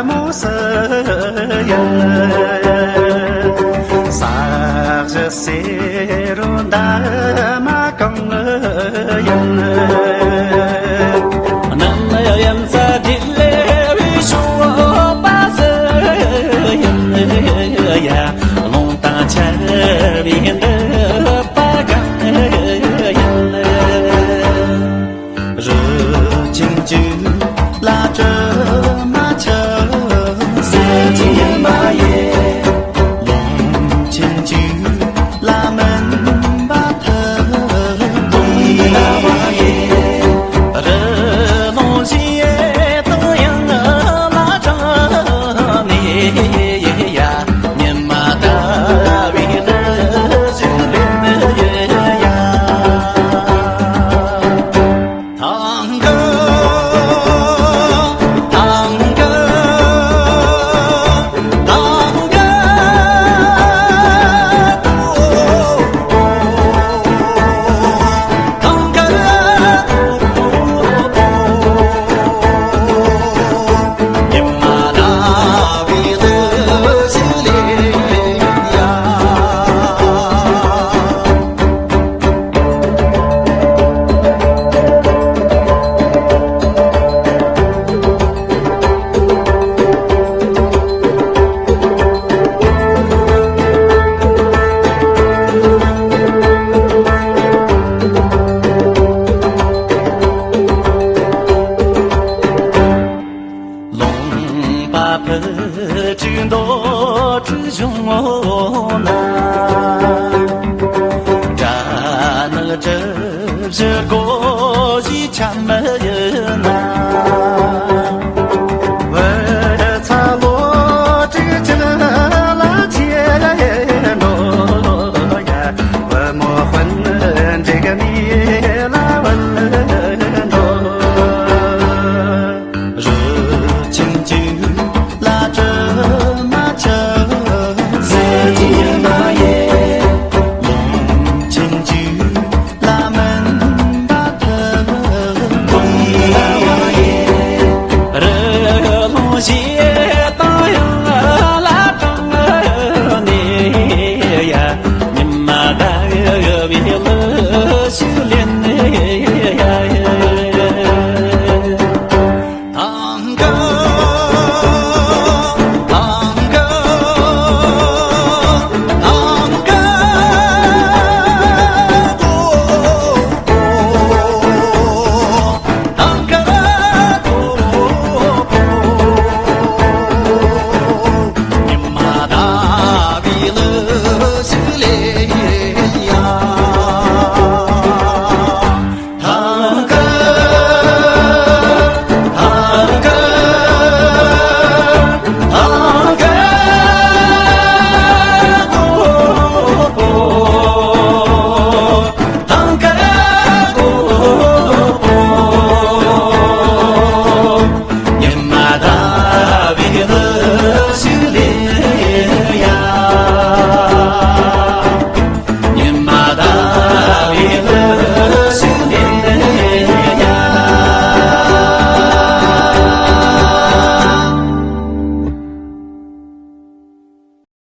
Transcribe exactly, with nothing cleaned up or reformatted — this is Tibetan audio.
མོ་སུ་ཡིན། ས་གཞི་སེ་རུ་འདབ་མ་གང་ཡིན། གནམ་ཡུམ་ས་འདྲིས་ལེ་བའི་ཞོགས་པ་སུ་ཡིན་ཡ། རླུང་དང་ཆར་བའི་འདུན་པ་གང་ཡིན། རི་ཆེན་གཅིག་ལ་དྲི་མ་ཆུ་ཟེར་གྱི་མ་ཡིན། ལུང་ཆེན་གཅིག་ལ་མུན་པ་ཐུབ་ཀྱི་ལ་བ་ཡིན། རི་ལུང་བཞི་དང་ཡང་ལ་དྲངས་ནས་ཡ། ཉི་མ་ཟླ་བའི་རི་བཞིན་ལེན་ཡ། ཐང་ག་ཐང་ག་ཐང་ག་ཐང་ག། ལུང་པ་ཕུ་ཁྲིག་མདོ་ཁྲི་གཞུང་ན། སྦྲ་ནག་གྲུ་བཞི་སྒོ་བཞིའི་ཆ་མ་ཡིན་ན།